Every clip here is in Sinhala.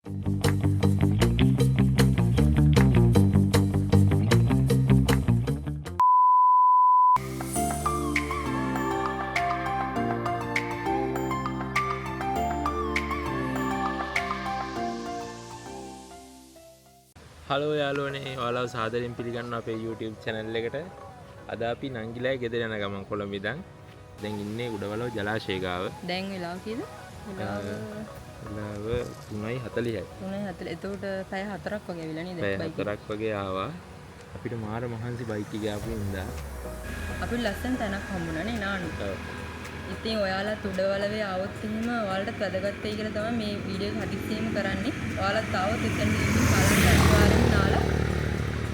හලෝ යාළුවනේ, ඔයාලව සාදරයෙන් පිළිගන්නවා අපේ YouTube channel එකට. අද අපි නංගිලා ගෙදර යන ගමන් කොළඹ ඉඳන් දැන් ඉන්නේ උඩවලව ජලාශය ගාව. දැන් වෙලාව කීයද? වෙලාව වෙලාව 3:40යි. 3:40. එතකොට පැය 4ක් වගේ ඇවිල්ලා නේද? පැය බයික් එකේ. 4ක් වගේ ආවා. අපිට මාර මහන්සි බයික් එකේ ආපු හින්දා. අපිට ලස්සන තැනක් හම්බුණා නේ නානු. ඔව්. ඉතින් ඔයාලත් උඩවලවේ ආවොත් එහෙම ඔයාලටත් වැදගත් වෙයි කියලා තමයි මේ වීඩියෝ එක හදිස්සියෙම කරන්නේ. ඔයාලත් ආවොත් එතන ගිහින් බලන්න අනිවාර්යෙන්ම නාලා.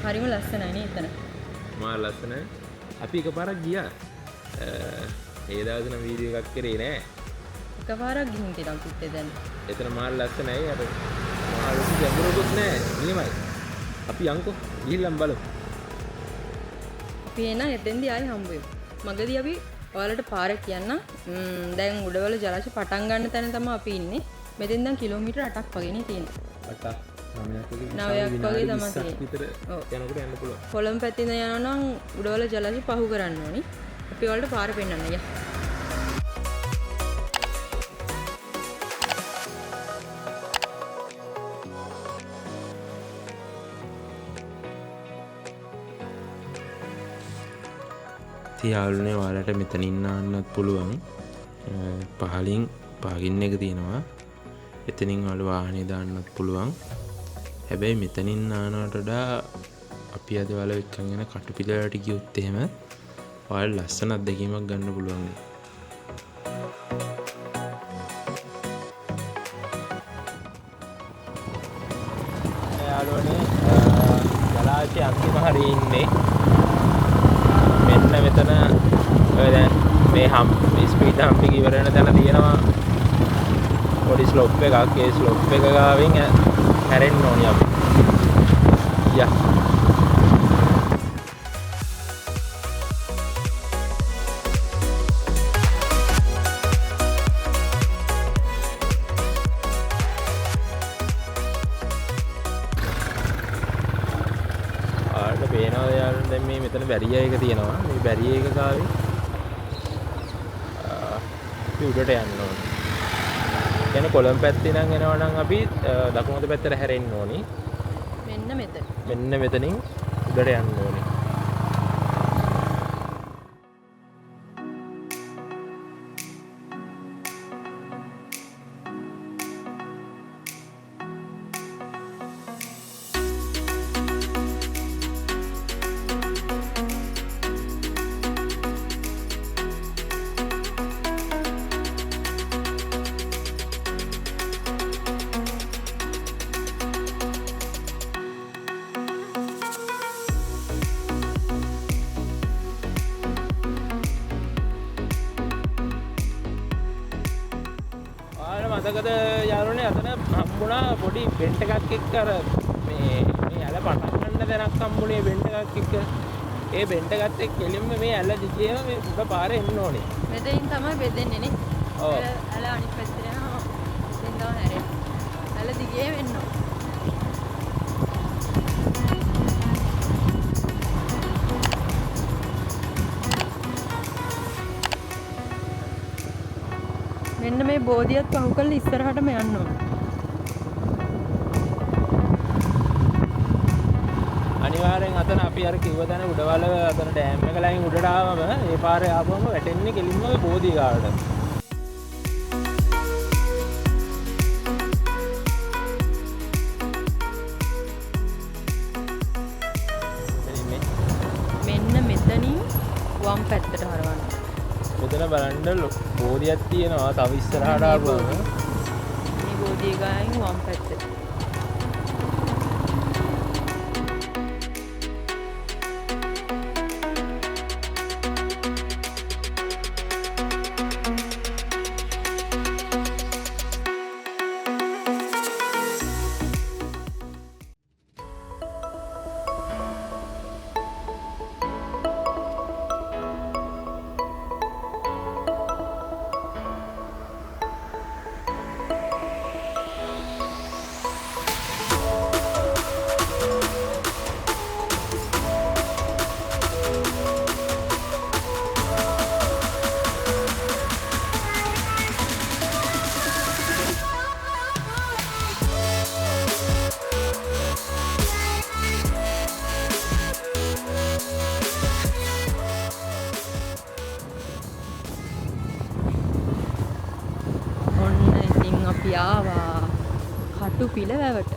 හරිම ලස්සනයි නේ එතන. මාර ලස්සන. අපි එකපාරක් ගියා. ඒ දවසේ නම් වීඩියෝ එකක් කරේ නෑ. එකපාරක් ගිහින් තියෙනවා අපිත් එතන. එතන මාර ලස්සනයි. අර මාර ලොකු ගැඹුරකුත් නෑ. නියමයි. අපි යන්කෝ ගිහිල්ලම් බලමු. අපි එන එතෙන්දී ආයෙ හම්බ වෙමු. මගදී අපි ඔයාලට පාර කියන්න. දැන් උඩවල ජලාශය පටන් ගන්න තැන තමයි අපි ඉන්නේ. මෙතෙන් දැන් කිලෝමීටර් 8ක් වගේ නේ තියෙන්නේ. 8ක් 9ක් වගේ 9ක් වගේ තමයි විස්සක් තියෙන්නේ. විතර ඔව්. යනකොට යන්න පුළුවන්. කොළඹ පැත්තේ ඉඳන් යනවා නම් උඩවල ජලාශය පහු කරන්න ඕනි. අපි ඔයාලට පාර පෙන්නන්න ගියා. ඉතින් යාළුවනේ ඔයාලට මෙතනින් නාන්නත් පුළුවන්. පහලින් පාගින් එක තියෙනවා. එතනින් ඔයාලා වාහනේ දාන්නත් පුළුවන්. හැබැයි මෙතනින් නානවට වඩා අපි අද ඔයාලා එක්කන් යන කටුපිලවලට ගියොත් එහෙම ඔයාලා ලස්සන අත්දැකීමක් ගන්න පුළුවන් වෙයි. යාළුවනේ, ජලාශය අන්තිම හරියේ ඉන්නේ. මෙන්න මෙතන ඔය දැන් මේ ස්පීඩ් හම්ප් එක ඉවර වෙන තැන තියෙනවා පොඩි ස්ලොප් එකක්. ඒ ස්ලොප් එක ගාවින් හැරෙන්න ඕනි අපි. යා. ඔයාලට පේනවද යාළුවනේ දැන් මේ මෙතන බැරියර් එක තියෙනවා. මේ බැරියර් එක ගාවේ, අපි උඩට යන්න ඕනේ. කොළඹ පැත්තේ ඉඳන් එනවා නම් අපි දකුණු අත පැත්තට හැරෙන්න ඕනි. මෙන්න මෙතන. මෙන්න මෙතනින් උඩට යන්න ඕනි. මතකද යාළුවනේ අතන හම්බුණා පොඩි බෙන්ට් එකක් එක්ක අර මේ ඇල පටන් ගන්න තැනක් හම්බුනේ බෙන්ට් එකක් එක්ක. ඒ බෙන්ට් එකත් එක්ක කෙලින්ම මේ ඇල දිගේම මේ උඩ පාරේ එන්න ඕනේ. මෙතනින් තමයි බෙදෙන්නේ නේ. ඔව්. ඇල අනිත් පැත්තට යනවා. මෙතෙන් තමයි හැරෙන්නේ. ඇල දිගේම එන්න ඕනේ. මෙන්න මේ බෝධියත් පහු කරලා ඉස්සරහටම යන්න ඕන. අනිවාර්යෙන් අතන අපි අර කිව්ව තැන උඩවලව අතන ඩෑම් එක ළඟින් උඩට ආවම ඒ පාරේ ආවම වැටෙන්නේ කෙලින්ම බෝධිය ගාවට. මෙන්න මෙතනින් වම් පැත්තට හරවන්න. මෙතන බලන්න බෝධියක් තියෙනවා. තව ඉස්සරහට ආවම මේ බෝධිය ගායින් වම් පැත්තට. කටුපිල වැවට.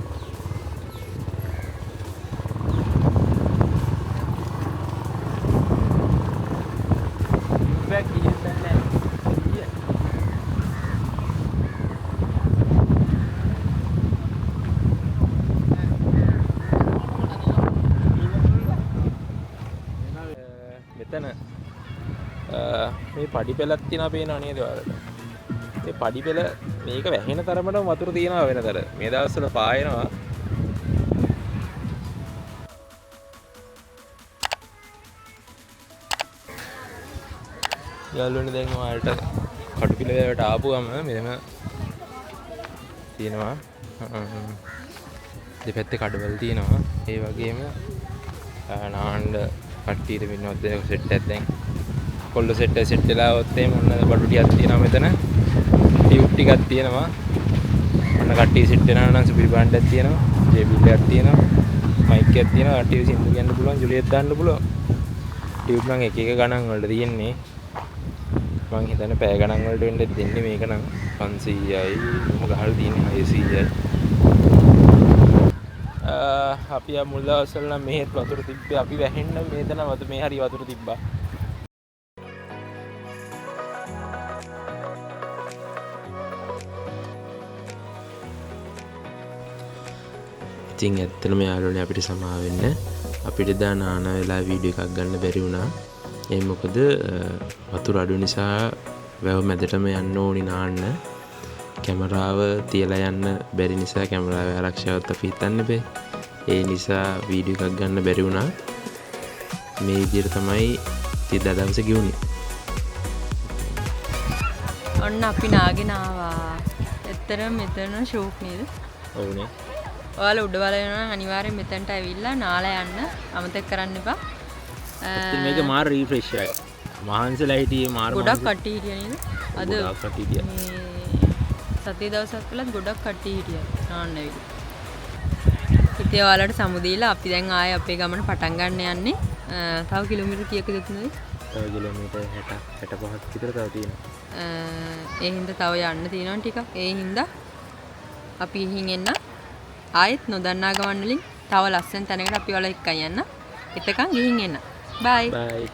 මෙතන මේ පඩි පෙළක් තියෙනවා පේනව නේද ඔයාලට? මේ පඩි පෙළ මේක වැහෙන තරමටම වතුර තියෙනවා වෙනතර. මේ දවස්වල පායනවා. යාළුවනේ දැන් ඔයාලට කටුපිල වැවට ආපුවම මෙහෙම තියෙනවා. දෙපැත්තේ කඩවල තියෙනවා. ඒ වගේම නාන්න කට්ටියට වෙනවත් දෙයක් සෙට් එකක් දැන් කොල්ල සෙට් එක සෙට් වෙලා આવොත් එහෙම ඔන්න බඩු ටිකක් තියෙනවා මෙතන. ටියුබ් ටිකක් තියෙනවා. ඔන්න කට්ටිය සෙට් වෙනවා නම් සුපිරි භාණ්ඩයක් තියෙනවා. ජේබිල් එකක් තියෙනවා. මයික් එකක් තියෙනවා. කට්ටිය සින්දු කියන්න පුළුවන්, ජුලියට් දාන්න පුළුවන්. ටියුබ් නම් එක එක ගණන් වලට තියෙන්නේ. මං හිතන්නේ පැය ගණන් වලට වෙන්න දෙන්නේ මේක නම් 500යි ඔහොම ගහලා තියෙන්නේ 600යි. අපි ආ මුල් දවස්වල නම් මෙහෙත් වතුර තිබ්බේ. අපි වැහෙන්න මෙතන වතුර මේ හරිය වතුර තිබ්බා. ඉතින් ඇත්තටම යාළුවනේ අපිට සමා වෙන්න අපිට දා නාන වෙලාවේ වීඩියෝ එකක් ගන්න බැරි වුණා. ඒ මොකද වතුර අඩු නිසා වැව මැදටම යන්න ඕනි නාන්න. කැමරාව තියලා යන්න බැරි නිසා කැමරාවේ ආරක්ෂාවත් අපි හිතන්න බෑ. ඒ නිසා වීඩියෝ එකක් ගන්න බැරි වුණා. මේ විදිහට තමයි ඉතින් දවස ගෙවුනේ. ඔන්න අපි නාගෙන ආවා. ඇත්තටම මෙතන ෂෝක් නේද? ඔව්නේ. ඔයාලා උඩ වල යනවා නම් අනිවාර්යෙන් මෙතනට ඇවිල්ලා නාලා යන්න අමතක කරන්න එපා. ඇත්තටම මේක මාර රීෆ්‍රෙෂ් එකක්. මහන්සිලා හිටියේ මාර ගොඩක් කට්ටිය හිටියා නේද? අද ගොඩක් කට්ටිය හිටියා. මේ සතිය දවසක් වෙලත් ගොඩක් කට්ටිය හිටියා නාන්න ඇවිල්ලා. ඉතින් ඔයාලට සමු දීලා අපි දැන් ආයේ අපේ ගමන පටන් ගන්න යන්නේ. තව කිලෝමීටර් කීයකද තුනද? තව කිලෝමීටර් 60 65ක් විතර තව තියෙනවා. ඒ හින්දා තව යන්න තියෙනවා ටිකක්. ඒ හින්දා අපි ගිහින් එන්න. ආයෙත් නොදන්නා ගමන් වලින් තව ලස්සන තැනකට අපි ඔයාලා එක්කන් යන්න. එතකන් ගිහින් එන්න. බයි. බයි.